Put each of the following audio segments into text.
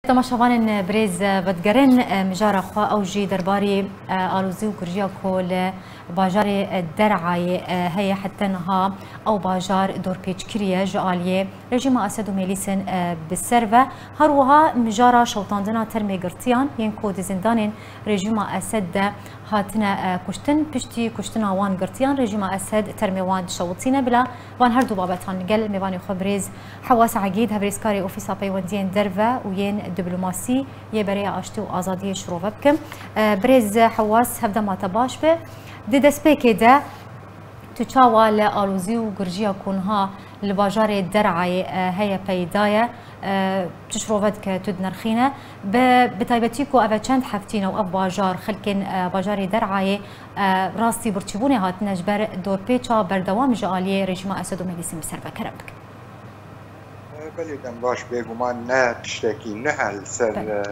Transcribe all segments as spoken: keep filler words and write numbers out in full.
Temaşevanên birêz, vedigerin mijara xwe, ew jî derbarî alozî û gurjiya ku li bajarê Derayê heye. Heta niha ew bajar dorpêç kiriye ji aliyê rejîma Esed û mêlîsên bi ser ve. Her wiha mijara şewitandina termê girtiyan yên ku di zindanên rejîma Esed de hatine kuştin, piştî kuştina wan girtiyan rejîma Esed termê wan dişewitîne. Bila van her du babetan li gel mêvanê xwe birêz Hewas Egîd, hevrêzkarê Ofîsa Peywendiyên Derve û yên Diplomasî yê Bereya Aştî û Azadiyê şirove bikim. E, birêz Hewas, hevdema te baş be. Di destpêkê de tu çawa li alozî û gurjiya ku niha li bajarê Derayê, e, heye peyda ye, e, tu şirove dike, tu dinirxîne? Bi, bi taybetî ku ev e çend heftî ne û ev bajar, xelkên, e, bajarê Derayê, e, rastî birçîbûnê hatine ji ber dorpêça berdewam ji aliyê rejîma Esed û Mêlîsên bi ser ve. Kerem bikin. Belê, dem baş, bêguman ne tiştekî nû e li ser, Belê.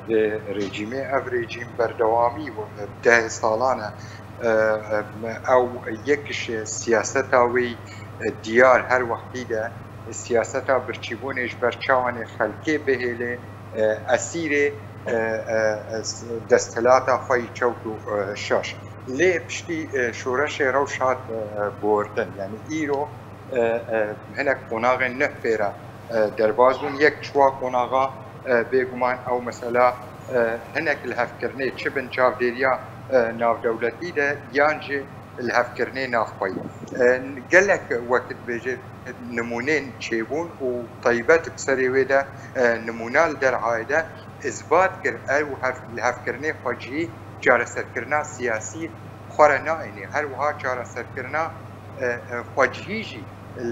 e, e, vê rejîmê. Ev rejîm berdewamî û deh salan e, e, e, ew yek ji siyaseta wê, e, diyar her wextî de siyaseta birçîbûnê ji ber çawanê xelkê bihêlê, e, esîrê, e, e, e, desthilata xwe yî çewt û, e, şaş. Lê piştî, e, şoreşê rewş hat, e, e, guhertin. Yani îro, e, e, hinek qonaxên neh pêre, e, derbas bûn. Yek ji wa qonaxa, e, bêguman ew mesela, e, hinek lihevkirinê çi bin çavdêriya, e, navdewletî de yan jî lihevkirinê navxweyî. E, gelek wek dibêje nimûnên çêbûn û taybet bi serê wê de, e, nimûna li Derayê de îsbat kir, ew hev-, lihevkirinê xwecihî çareserkirina siyasî xwe re nayêne. Her wiha çareserkirina, e, e, xwecihî jî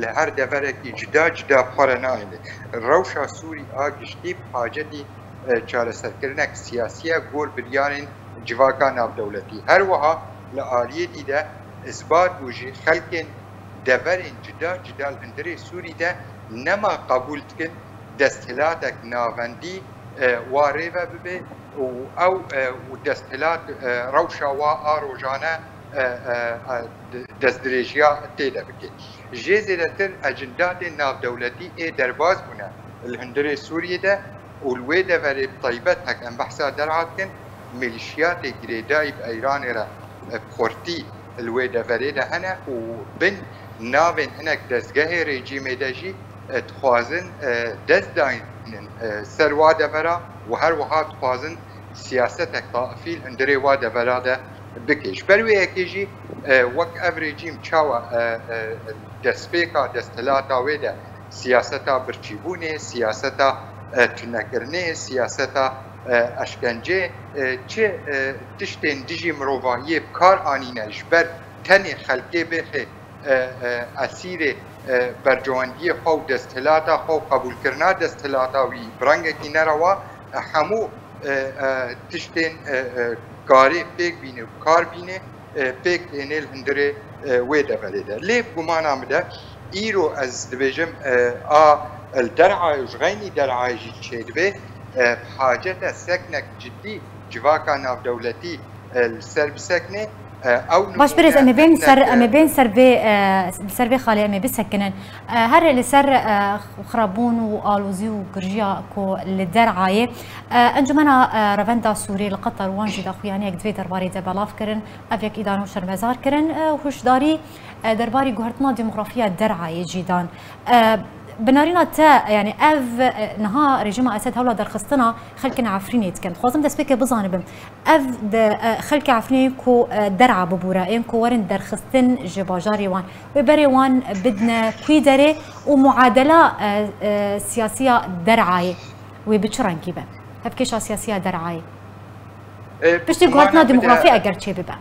li her deverekî cuda cuda bi xwe re nayêne. Rewşa Sûrî a giştî bi hacetî, e, çareserkirinek siyasî ye gor biryarên civaka navdewletî. Her wiha li aliyê dî de îsbat bû jî xelkên deverên cuda cuda li hundirê Sûrî de nema qebûl dikin desthilatek navendî, e, wa rê ve bibe û ew, e, û desthilat, e, rewşa wa a rojane, e, e, e, de-, destdirêjiya tê de bike. Jê zêdetir ecindatên navdewletî ê derbas bûne li hundirê Sûriyê de û li wê deverê bi taybet hek em behsa Der'a dikin, milîşiyatê girêdayî bi Eyranê re, e, bi xurtî li wê deverê de hene û bin navên hinek dezgehê rejîmê de jî, e, dixwazin, e, dest daynin, e, ser wa devera û her wiha dixwazin siyasetek taifî li hundirê wa devera de bike. Ji ber wê yekê jî, e, wek ev rejîm çawa, e, e, destpêka desthilata wê de siyaseta birçîbûnê, siyaseta, e, tunekirinê, siyaseta, e, eşkencê, e, çi, e, tiştên dijî mirovahiyê bi kar anîne ji ber tenê xelkê bêxê, e, e, esîrê, e, bercewendiyê xwe û desthilata xwe û qebûlkirina desthilata wî bi rengekî nerewa, e, hemû, e, e, tiştên, e, e, karê pêk bîne û kar bîne, e, pêk têne li hundirê, e, wê deverê de. Lê bi gumana min de îro ez dibêjim, e, a li Der'ayê û ji xeynî Der'ayê jî çêdibe, e, bi hacet e seknek cidî civaka navdewletî, e, li ser bisekine. E, ew Baş birêz, em ê nimûne bên ser, hinek, em ê e, bên ser vê, e, ser vê xalê em ê bisekinin. E, her li ser, e, xirabûn û alozî û girjiya ku li Der'ayê, e, Encumena, e, Revenda Sûrî li Qetar wan jî daxuyaniyek di vê derbarê de belav kirin. Ev yek îdane û şermezar kirin, e, huşdarî, e, derbarî guhertina demografiya Der'ayê jî dan. E, bi narîna te, yani ev, e, niha rejîma Esed hewla derxistina xelkên Efrînê dikin. Dixwazim destpêkê bizanibim, ev de, e, xelkê Efrînê ku, e, Der'a bibûre, ên ku werin derxistin ji bajarê wan, wê berê wan bidine kwî derê û muadela, e, e, siyasiya Der'ayê wê bi çi rengî be? Hevkêşa siyasiya Der'ayê. E, Piştî bi gumana guhertina min de, demografî eger çê bibe.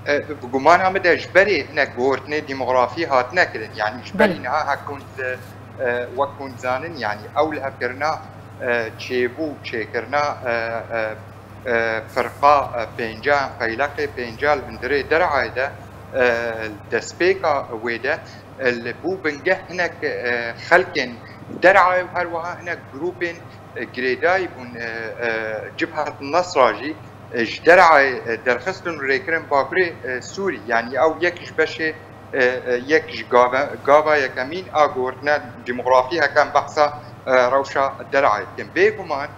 E, e, bi gumana min de ji berê hinek guhertinê demografî hatine kirin. Yani ji berî Belê. niha hek hûn di, e, wek hûn dizanin, yani ew lihevkirina, e, çêbû, çêkirina, e, e, e, firqa, e, pênca, qeyleqê pênca li hundirê Der'ayê de, e, destpêka wê de, e, li bû bingeh hinek, e, xelkên Der'ayê û her wiha hinek grûpên e, girêdayî bûn, e, e, Cibhet Nesra jî, e, ji Der'ayê, e, derxistin û rêkirin Bakurê, e, Sûrî. Yanî ew yek ji beşê, e, e, yek ji gava, gava yekemîn a guhertine demografî hekem behsa, e, rewşa Der'ayê dikin. Bêguman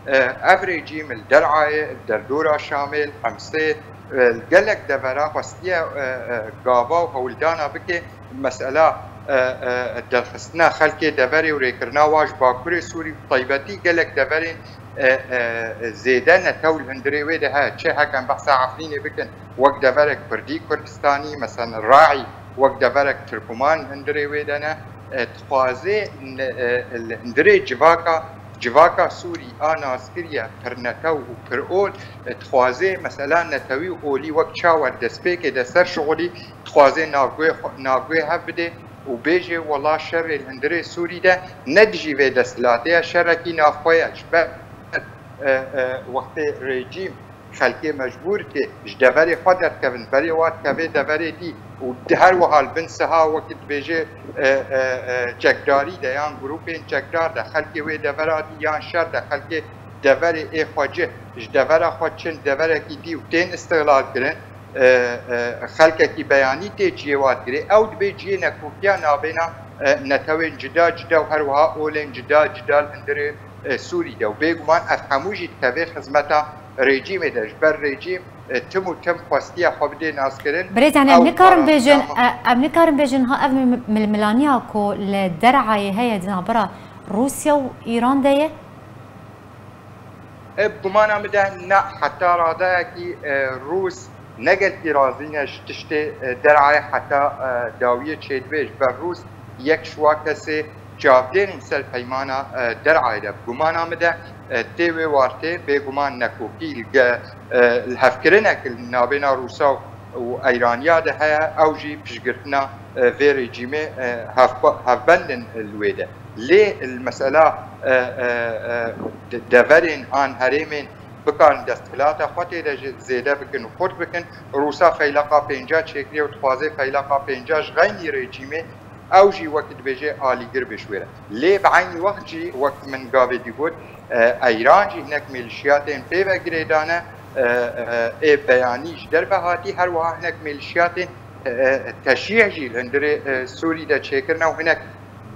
E, ev rejîm li Derayê, li derdora Şamê, li Hemsê, e, li gelek devera xwestiye, e, e, gava û hewldana bike, mesela, e, e, derxistina xelkê deverê û rêkirina wa ji Bakurê Sûrî û taybetî gelek deverên, e, e, zêde netew li hundirê wê de heye. Çi heke em behsa Efrînê bikin, wek deverek Kurdî, Kurdistanî, mesela Raî, wek deverek Tirkuman li hundirê wê de ne. E, dixwaze ne-, e, li hundirê civaka, civaka Sûrî a naskiriye pirnetew û pirol, e, dixwaze mesela netewî û olî wek çawa destpêkê de ser şixulî, dixwaze navguhê xwe, navguhê hev bide û bêje, wela şerê li hundirê Sûrî de ne dijî vê desthilatê ye, şerekî navxwe ye. Ji ber, e, e, wextê rejîm xelkê mecbûr ke ji deverê xwe derdikevin, berê wa dikeve deverê dî û di her wiha li bin siha wekî dibêje, e, e, e, çekdarî de yan grûpên çekdar de xelkê wê devera dî yan şer de xelkê deverê ê xwe cih ji devera xwe çin deverekî dî û tên îstixlal kirin, e, e, xelkekî beyanî tê cihê wa digirê, ew dibê cihê nekokiya nabêna, e, netewên cida cida û her wiha olên cida cida li hundirê, e, Sûrî de. Û bêguman ev hemû jî dikeve xizmeta rejîmê de. Ji ber rejîm, e, tim û tim xwestiye xwe bidê naskirin. Birêz, yani em Ew nikarin bêjin, parastina e, em nikarin bêjin ha ev mil-, milmilaniya ku li Derayê heye di navbera Rûsya û Îran de ye? E, bi gumana min de ne, heta radeyekî, e, Rûs ne gelkî razî ne ji tiştê, e, Derayê heta, e, dawiyê çêdibe. Ji ber Rûs yek ji wa kesê çavdêrên ser peymana, e, Derayê de. Bi gumana min de, e, tê wê wartê bêguman nekokî li ge-, e, li hevkirinek li navbêna Rûsa û Eyraniya de heye, ew jî piştgirtina, e, vê rejîmê, e, hevpa-, hevbendin li wê de. Lê li mesela, e, e, e, de-, deverên an herêmên bikarin desthilata xwe tê de jî zêde bikin û xurt bikin, Rûsa feyleqa pênca çêkiriye û dixwaze feyleqa pênca ji xeynî rejîmê, ew jî wekî dibêje alîgir be ji wê re. Lê bi eynî wext jî wek min gavê dî got, e, Eyran jî hinek mêlişiyatên pê ve girêdane, e, e, ê beyanî ji derve hatî, her wiha hinek mêlişiyatên, e, e, teşîh jî li hundirê, e, Sûrî de çêkirine û hinek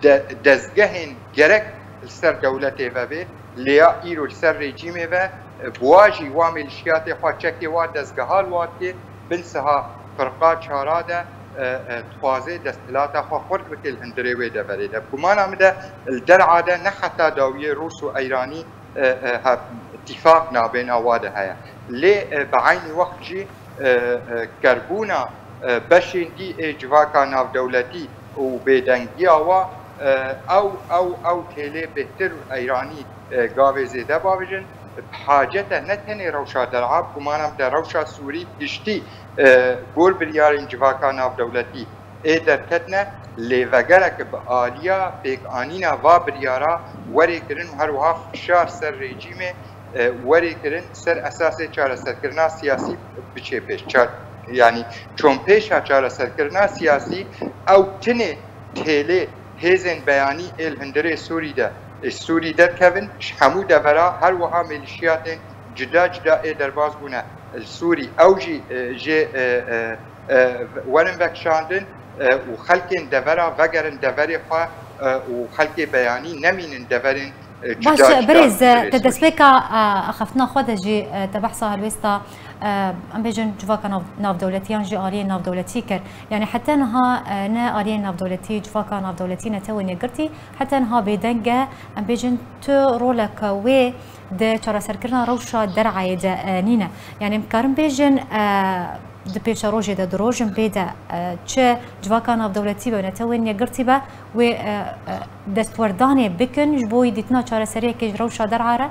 de-, dezgehên gerek li ser dewletê vebe, lê ya îro li ser rejîmê ve, e, bi wa jî wa mêlişiyatê xwe çekê wa dezgeha li wa dike, bin siha firqa çara de, e, e, dixwaze desthilata xwe xurt bike li hundirê wê deverê de. Bi gumana min de li Der'a de ne heta dawiyê Rûs û Eyranî, e, e, hev-, îtîfaq nabêna wa de heye. Lê, e, bi eynî wext jî, e, e, kerbûna, e, beşên dî ê civaka navdewletî û bêdengiya wa, e, ew, ew, ew têlê bêhtir û Eyranî, e, gavê zêde bavêjin, bi hacet e ne tenê rewşa Der'a, bi gumana min de rewşa Sûrî giştî, e, gor biryarên civaka navdewletî ê derketine, lê vegerek bi aliya pêkanîna va biryara werê kirin û her wiha fişar ser rejîmê, e, werê kirin ser esasê çareserkirina siyasî biçe pêş. Ça-, yanî çonpêşa çareserkirina siyasî ew tinê têlê hêzên beyanî ê li hundirê Sûrî de, ê Sûrî derkevin, ji hemû devera her wiha mêlişiyatên cuda cuda ê derbas bûne li Sûrî. Ew jî, e, jê, e, e, e, werin vekişandin, e, û xelkên devera vegerin deverê xwe, e, û xelkê beyanî nemînin deverên, e, Baş, cuda cuda birêz, li hundirê te Sûrî. Destpêka, e, axaftina xwe de jî, e, te behsa helwêsta, e, em bêjin civaka nav-, navdewletî yan jî aliyên navdewletî kir. Yani heta niha, e, ne aliyên navdewletî, civaka navdewletî, netewên yekgirtî, heta niha bêdeng e, em bêjin tu roleke wê di çareserkirina rewşa Der'ayê de, e, nîne. Yani em karin bêjin, e, di pêşerojê de, di rojin bê de, e, çi civaka navdewletî be, netewên yekgirtî be, wê, e, e, destwerdanê bikin ji bo dîtina çareseriyekê ji rewşa Der'a re?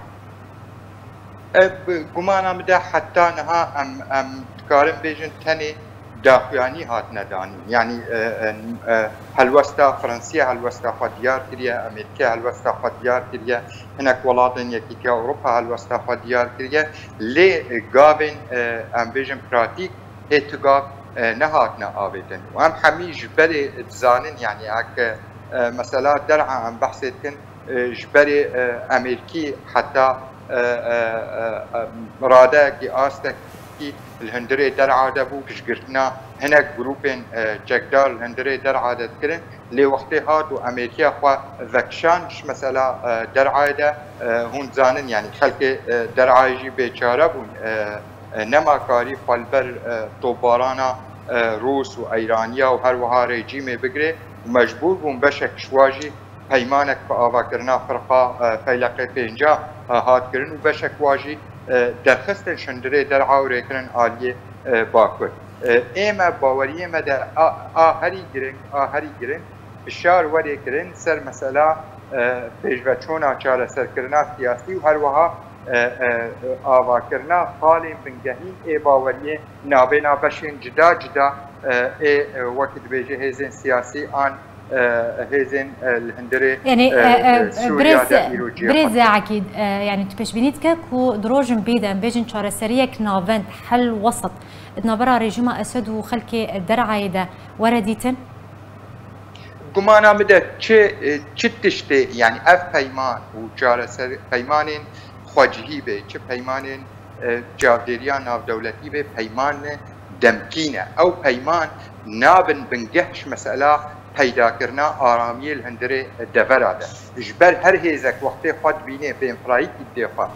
E, bi gumana min de heta niha em, em dikarin bêjin tenê daxuyanî hatine danîn. Yanî, e, e, e, helwesta Fransiya helwesta xwe diyar kiriye, Amerîka helwesta xwe diyar kiriye, hinek welatên Yekîtiya Ewropa helwesta xwe diyar kiriye. Lê, e, gavên, e, em bêjin pratîk hê tu gav, e, nehatine avêtin. Û em hemî ji berê dizanin, yanî heke, e, mesela Der'a em behsê dikin, e, ji berê, e, Amerîkî heta, e, e, e, e, radeyekî astek li hundirê der'a de bû, piştgirtina hinek grûpên, e, çekdar li hundirê der'a de dikirin. Lê wextê hat û emerîtiya xwe vekişand ji mesela, e, der'ayê de, e, hûn dizanin, yanî xelkê, e, der'ayê jî bêçare bûn, e, e, nema karî xwe li ber, e, topbarana, e, Rûs û Eyraniya û her wiha rejîmê bigire û mecbûr bûn beşek ji wa jî peymanek bi avakirina firqa, e, Feyleqê pênca, e, hat kirin û beşek wa jî, e, derxistin şindirê der'a û rêkirin aliyê, e, Bakur. E, ê me, baweriyê me de a, a herî giring, a herî giring fişar werê kirin ser mesela, e, pêşveçûna çareserkirina siyasî û her wiha, e, e, avakirina xalên bingehîn ê baweriyê navêna beşên cida cida, e, ê, e, wekî dibêje hêzên siyasî an, e, hêzên, e, li hundirê, Yanî, e, e, e, e, Sûriya birêz, de îro cihê birêz xwe dike. Ekîd, e, yanî tu pêşbînî dike ku di rojin bî de em bêjin çareseriyek navend, hel wesat, di navbera rejîma Esed û xelkê Der'ayê de were dîtin? Gumana min de çi, e, çi tiştê, yanî ev peyman û çareser, peymanên xwecihî be, çi peymanên, e, çavdêriya navdewletî be, peyman demkî ne. Ew peyman nabin bingeh ji mesela peydakirina aramiyê li hundirê devera de. Ji ber her hêzek wextê xwe dibîne bênfirayî didê xwe.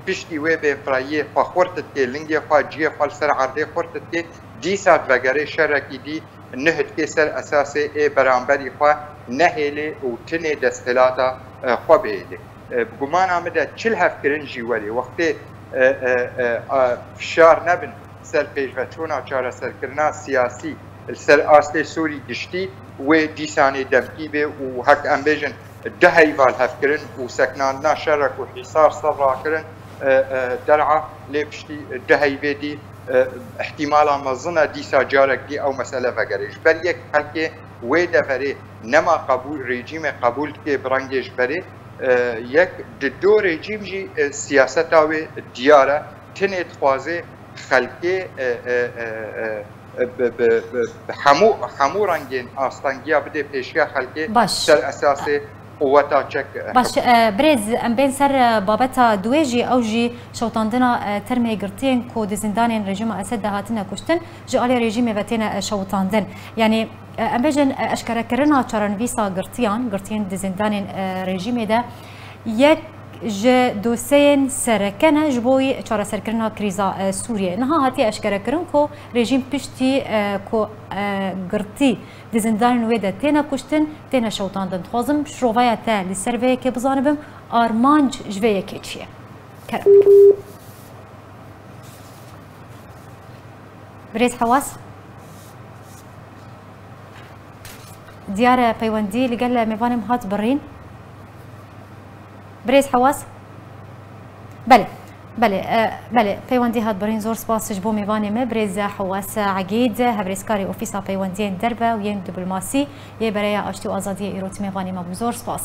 Piştî wê bênfirayiyê xwe xurt dike, lingê xwe, cihê xwe li ser erdê xurt dike, dîsa divegere şerekî dî nuh dike ser esasê ê beramberî xwe nehêlê û tinê desthilata, e, xwe bihêlê. E, bi gumana min de çil hevkirin jî werê. Wextê, e, e, e, a, fişar nebin ser pêşveçûna çareserkirina siyasî li ser astê Sûrî giştî, wê dîsanê demkî bê û hek em bêjin du heyva li hevkirin û seknandina şerek û hîsar ser rakirin, e, e, der'a lê piştî du heyvê dî, e, ihtimala mezin e dîsa carek dî ew mesele vegere. Ji ber yek xelkê wê deverê nema qebûl, rejîmê qebûl dike bi rengê ji berê, e, yek di do rejîm jî, e, siyaseta wê diyar e. Tinê dixwaze xelkê, e, e, e, e, bi, bi, bi, bi hemû, hemû rengên astengiya bide pêşiya xelkê Baş. ser esasê quweta çek, e, Baş, hikûmet. e, birêz, em bên ser, e, babeta duwê jî, ew jî şewitandina, e, termê girtiyên ku di zindanên rejîma Esed de hatine kuştin, ji alî rejîmê ve têne, e, şewitandin. Yanî, e, em bêjin, e, eşkerekirina çarenivîsa girtiyan, girtiyên di zindanên, e, rejîmê de yek ji dosyeyên sereke ne ji bo wî çareserkirina krîza, e, Sûriyê. Niha hatiye eşkerekirin ku rejîm piştî, e, ku, e, girtî di zindanên wê de têne kuştin, têne şewitandin. Dixwazim şirovaya te li ser vê yekê bizanibim, armanc ji vê yekê çi ye? Kerem. Birêz Hewas. Diyar e peywendî li gel mêvanê me hat birîn. Birêz Hewas. Belê. Belê, e, belê, peywendî hat birîn, zor spas ji bo mêvanê me, birêz Hewas Egîd, hevrêzkarê Ofîsa Peywendiyên Derve û yên Diplomasî yê Bereya Aştî û Azadiyê îro tî mêvanê me bû. Zor spas.